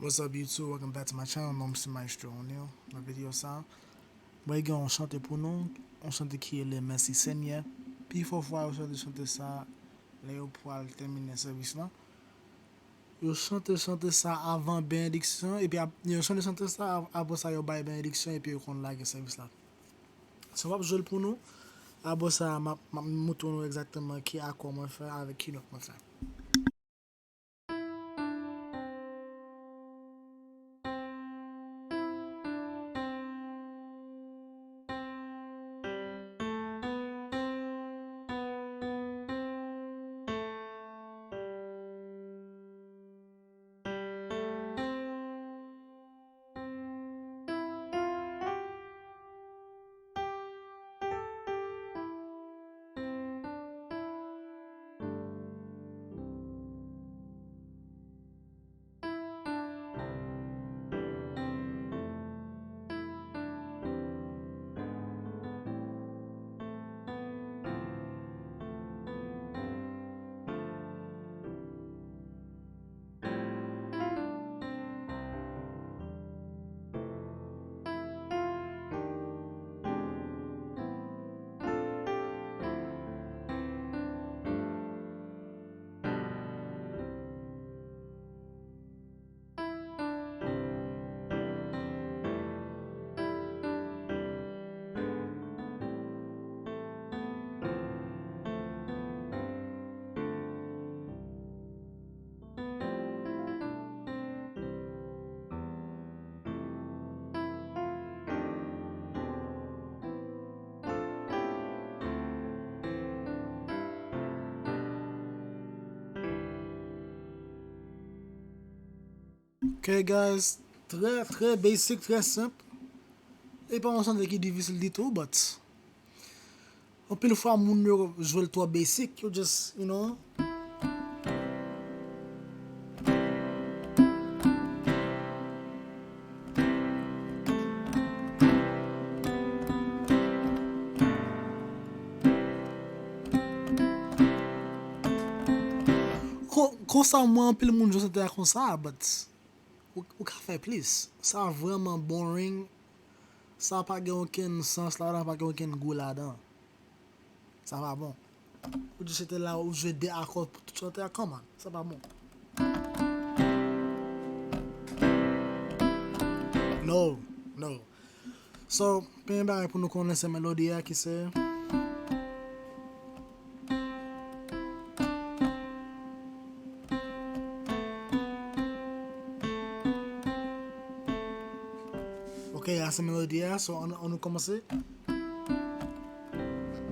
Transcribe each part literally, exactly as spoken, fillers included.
What's up YouTube? Welcome back to my channel. Non, m se Maestro O'Neal. Nan videyo sa, mwen gen yon chante pou nou, yon chante ki rele Mèsi Senyè. Pifò fwa yo chante chante sa lè yo pral tèmine sèvis lan. Yo chante chante sa avan benediksyon, epi ap- yo chante chante sa av- apre sa yo bay benediksyon epi yo konn lage sèvis la. So m ap jwe l pou nou. Apre sa m ap m ap montre nou egzakteman ki akò mwen fè avèk ki nòt mwen fè. Ok guys, trè trè basic, trè senp. E pa yon chante ki difisil ditou, but anpil fwa moun yo jwe l twò basic, yo just, you know. Kon- Konsa mwen anpil moun jwe chante a konsa, but ou, ou ka fè plis. Sa vrèman boring. Sa pa gen okenn sans ladan, pa gen okenn gou ladan. Sa pa bon. Ou di se te la ou jwe de akò pou tout chante a, come on. Sa pa bon. No, no. So, premye bagay pou nou konnen se melodi a ki se. Ok, a se melodi a, so ann ann nou kòmanse.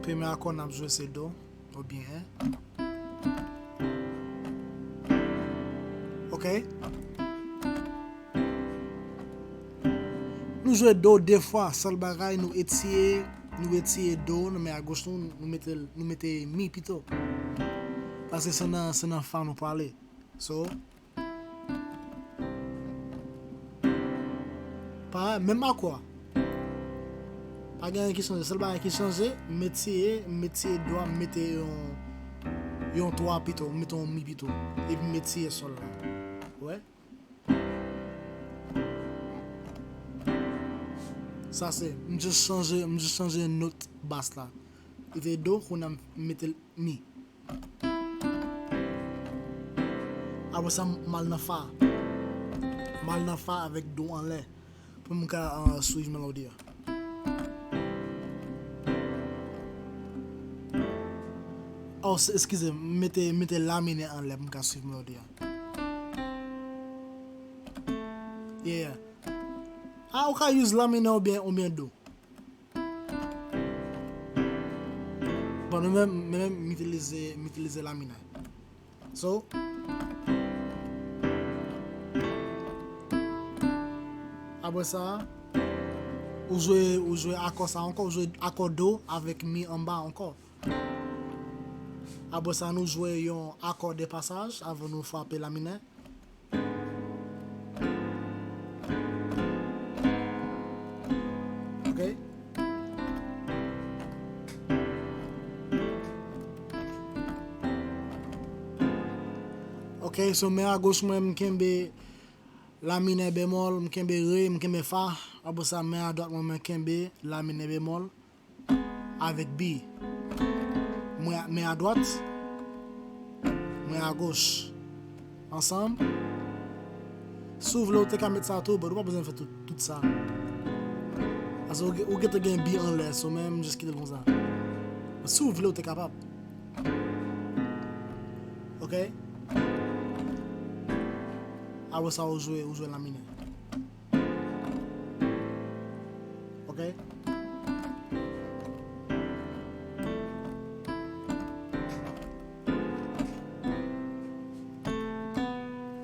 Premye akò n ap jwe se do, oubyen, ok. Nou jwe do de fwa, sèl bagay nou etire, nou etire do nan men agoch nou, nou mete, nou mete mi pito. Paske se nan, se nan fa nou prale. So, pa menm akò a. Pa gen anyen ki chanje, sèl bagay ki chanje, m etire, m etire do a, m mete yon, yon twa pito, m mete yon mi pito, epi m etire sòl la. Ou wè? Sa se, m just chanje, m just chanje nòt bas la. Li te do, kounye a m mete l mi. Apre sa, m al nan fa. M al nan fa avèk do anlè. Pou m ka, uh, swiv melodi a. Oh, se- eskize, m mete, mete la minè anlè pou m ka swiv melodi a. Yeah. Ah, ou ka use la minè oubyen, oubyen do. Bon, mwen menm, mwen menm, m itilize, m itilize la minè. So, apre sa, ou jwe, ou jwe akò sa ankò, ou jwe akò do avèk mi anba ankò. Apre sa, nou jwe yon akò de pasaj avan nou frape la minè. Ok. Ok, so men agoch mwen, m kenbe La minè bemòl, m kenbe re, m kenbe fa. Apre sa, men a dwat mwen, mwen kenbe la minè bemòl avèk bi. Mwen, men a dwat, mwen a goch. Ansanm. Si w vle, w te ka met sa tou, but ou pa bezwen fè tout, tout sa. Paske ou, ou gentan gen bi anlè, so men m jis kite l konsa. But si w vle, w te kapab. Ok? Apre sa, ou jwe, ou jwe la minè. Ok?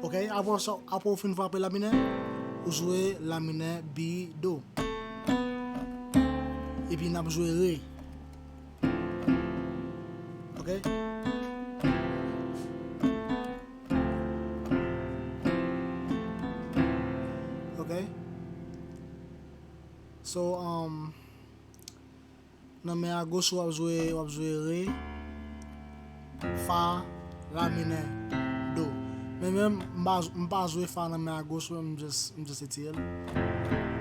Ok, apre sa, apre w fin frape la minè, ou jwe la minè, bi, do. Epi n ap jwe re. Ok? Ok? So, um, nan men a goch ou w ap jwe, w ap jwe re, fa, la minè, do. Men menm, m pa, m pa jwe fa nan men a goch mwen, m just, m just etire l.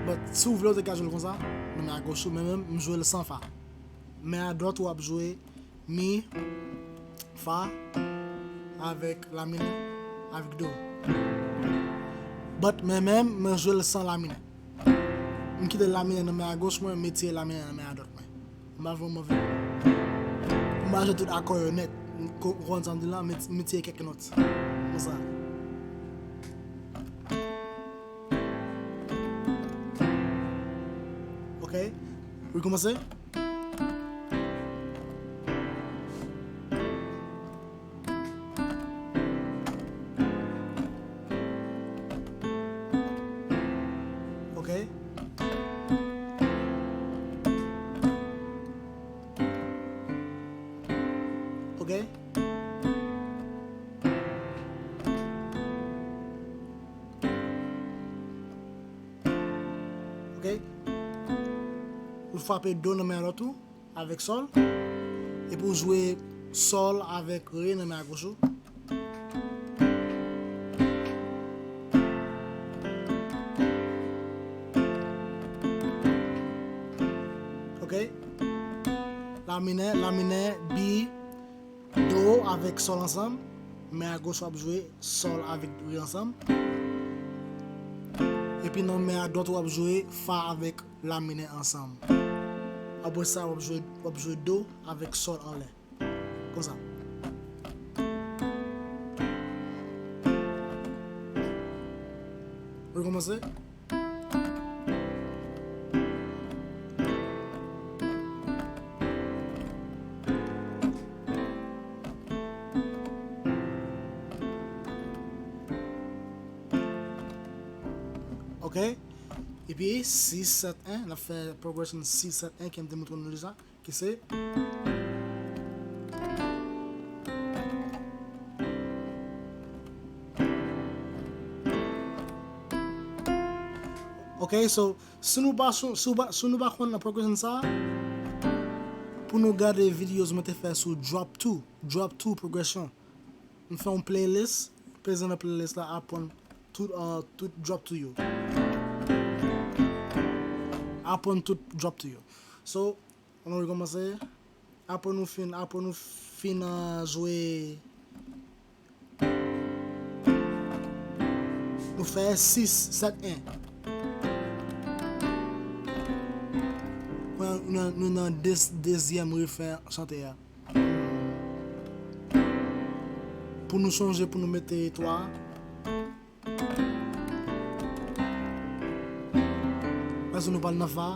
But si w vle, w te ka jwe l konsa, nan men a goch ou, men menm, m jwe l san fa. Men a dwat ou ap jwe mi, fa, avèk la minè, avèk do. But men menm, mwen jwe l san la minè. M kite la minè nan men a goch mwen, m etire la minè nan men a dwat mwen. M pa vrèman vle. M pa jwe tout akò yo nèt. Ou konprann sa m di la, m etire kèk nòt. Konsa. Ok? Rekòmanse? Ok? Ok? Ok? Ou frape do nan men a dwat ou avèk sòl. Epi ou jwe sòl avèk re nan men a goch ou. Ok? La minè, la minè, bi, do avèk sòl ansanm. Men a goch w ap jwe sòl avèk re ansanm. Epi nan men a dwat w ap jwe fa avèk la minè ansanm. Apre sa, w ap jwe, w ap jwe do avèk sòl anlè. Konsa. Rekòmanse. Ok. Epi sis sèt en, n ap fè progression sis sèt en ke m te montre nou deja, ki se. Ok, so, si nou pa, si, si nou pa, si nou pa konn nan progression sa, pou nou gade videos mwen te fè sou drop two, drop two progression. M fè yon playlist, peze nan playlist la, aprann tout, uh, tout drop two yo. Aprann tout drop two yo. So, ann nou rekòmanse. Apre nou fin, apre nou fin, uh, jwe, nou fè sis sèt en. Kounye a, nou, nou nan de-, dezyèm refren chante a. Pou nou chanje, pou nou mete twa. Paske nou pral nan fa.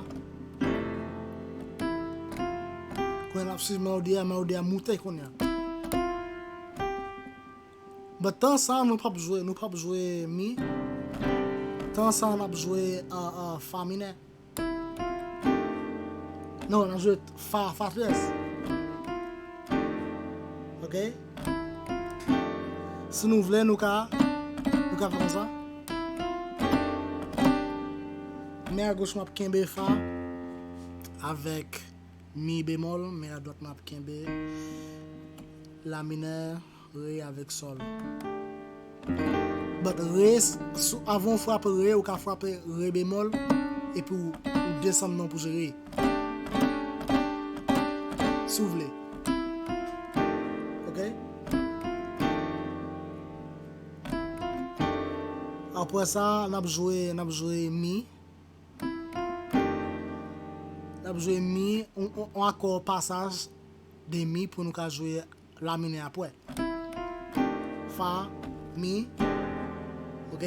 Kounye a n ap swiv melodi a, melodi a moute kounye a. But tan sa, nou p ap jwe, nou p ap jwe mi. Tan sa, n ap jwe, uh, uh, fa minè. Non, n ap jwe fa, fa trèz. Ok? Si nou vle, nou ka, nou ka fè konsa. Men a goch, m ap kenbe fa avèk mi bemòl, men a dwat, m ap kenbe la minè, re avèk sòl. But re, sou, avan w frape re, ou ka frape re bemòl, epi w, ou desann nan pou jwe re. Si w vle. Ok? Apre sa, n ap jwe, n ap jwe mi. N ap jwe mi, on, on, on akò pasaj de mi pou nou ka jwe la minè apre. Fa, mi, ok?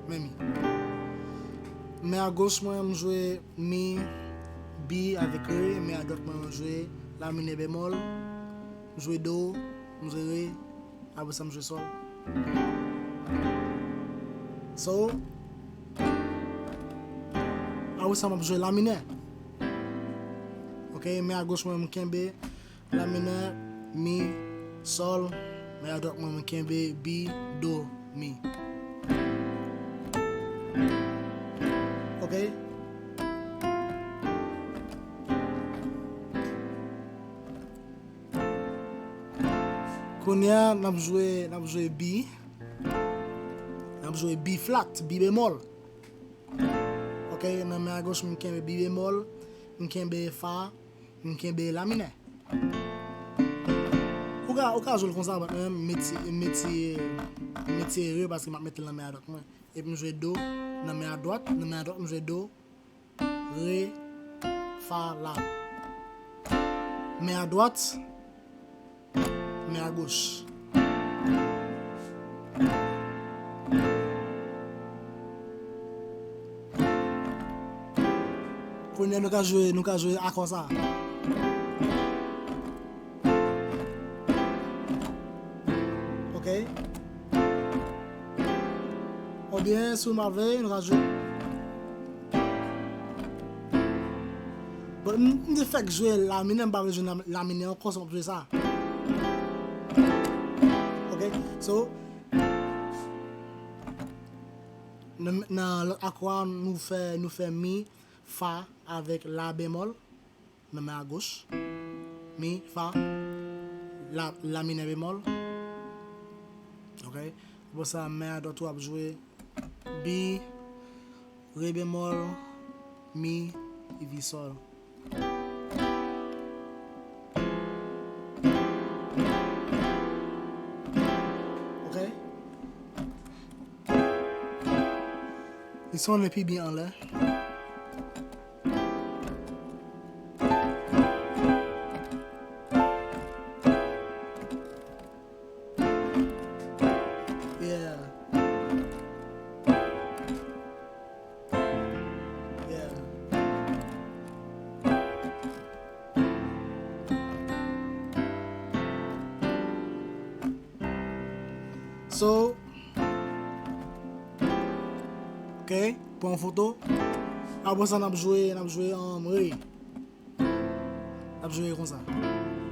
Men mi. Men a goch mwen, m jwe mi, bi avèk re, men a dwat mwen, m jwe la minè bemòl, m jwe do, m jwe re, apre sa m jwe sòl. So, apre sa m ap jwe la minè. Ok, men a goch mwen, m kenbe la minè, mi, sòl, men a dwat mwen, m kenbe bi, do, mi. Ok? Kounye a, n ap jwe, n ap jwe bi. N ap jwe bi flat, bi bemòl. Ok, nan men a goch, m kenbe bi bemòl, m kenbe fa, m kenbe la minè. Ou ka, ou ka jwe l konsa, but mwen, m mete, m mete, m mete re paske m ap mete l nan men a dwat mwen. Epi m jwe do nan men a dwat, nan men a dwat, m jwe do, re, fa, la. Men a dwat, men a goch. Kounye a nou ka jwe, nou ka jwe akò sa. Ok? Oubyen, si w mave, nou ka jwe. Bon, m, m te fèk jwe la minè, m pa vle jwe la, la minè ankò, si m ap jwe sa. Ok? So, nan, nan lòt akò a, nou fè, nou fè mi, fa avèk la bemòl nan men a goch. Mi, fa, la, la minè bemòl. Ok? Apre sa, men a dwat ou ap jwe bi, re bemòl, mi, epi sòl. Ok? Li sonnen pi byen anlè. Yeah. Yeah. So, ok, pran yon foto. Apre sa, n ap jwe, n ap jwe, um, re. N ap jwe konsa.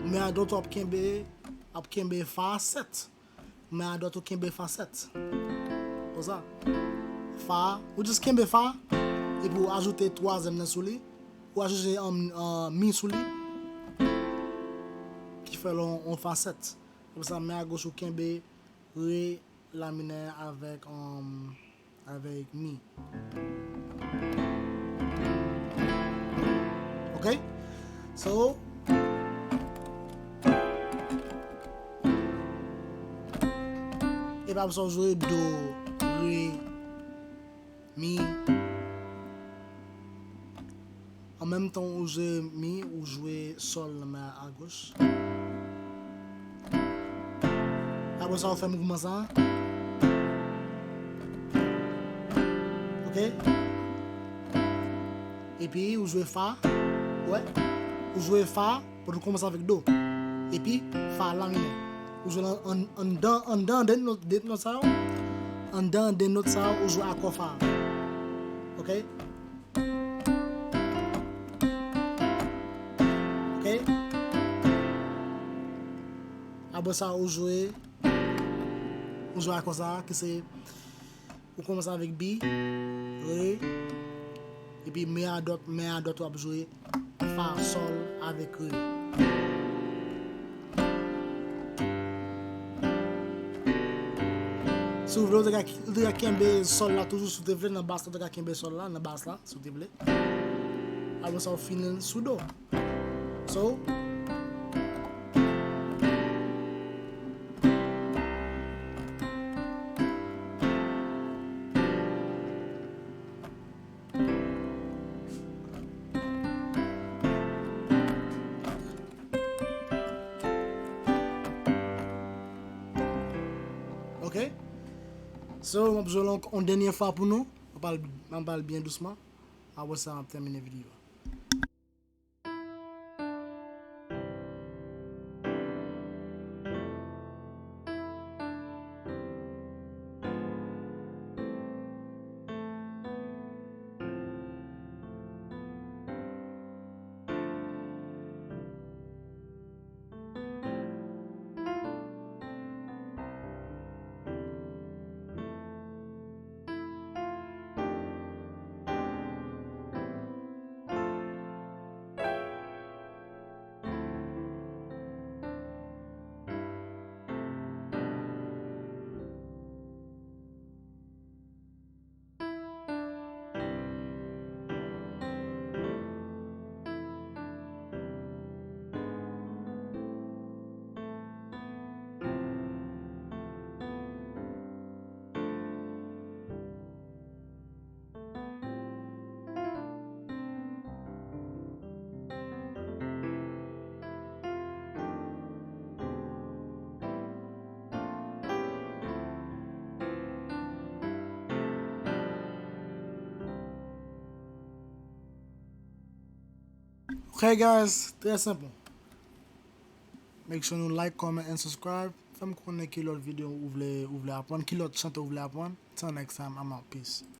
Men a dwat ou ap kenbe, ap kenbe fa sèt. Men a dwat ou kenbe fa sèt. Konsa. Fa, ou jis kenbe fa, epi ou ajoute twazyèm nan sou li, ou ajoute, um, um, mi sou li, ki fè l yon, yon fa sèt. Konsa, men a goch ou kenbe re, la minè avèk, um, avèk mi. Ok? So, epi apre sa w jwe do, re, mi. An menm tan ou jwe mi, ou jwe sòl nan men a goch. Apre sa, ou fè mouvman sa. Ok? Epi, ou jwe fa. Wè? Ou jwe fa, pou nou kòmanse avèk do. Epi, fa la minè. Ou jwe l an, an, anndan, anndan de nòt, de nòt sa yo. Anndan de nòt sa yo, ou jwe akò fa. Ok? Ok? Apre sa, ou jwe, ou jwe akò sa, ki se, ou kòmanse avèk bi, re, epi men a dwat, men a dwat w ap jwe fa, sòl avèk re. Si w vle, ou te ka, ou te ka kenbe sòl la toujou, si w te vle, nan bas la, ou te ka kenbe sòl la, nan bas la, si w te vle. Apre sa, ou fini l sou do. So, ok. So, m ap jwe l yon, yon dènye fwa pou nou. M ap al, m ap al byen dousman. Apre sa, m ap tèmine videyo a. Ok, guys, trè senp. Make sure nou like, comment, and subscribe. Fè m konnen ki lòt videyo ou vle, ou vle aprann, ki lòt chante ou vle aprann. Till next time, I'm out. Peace.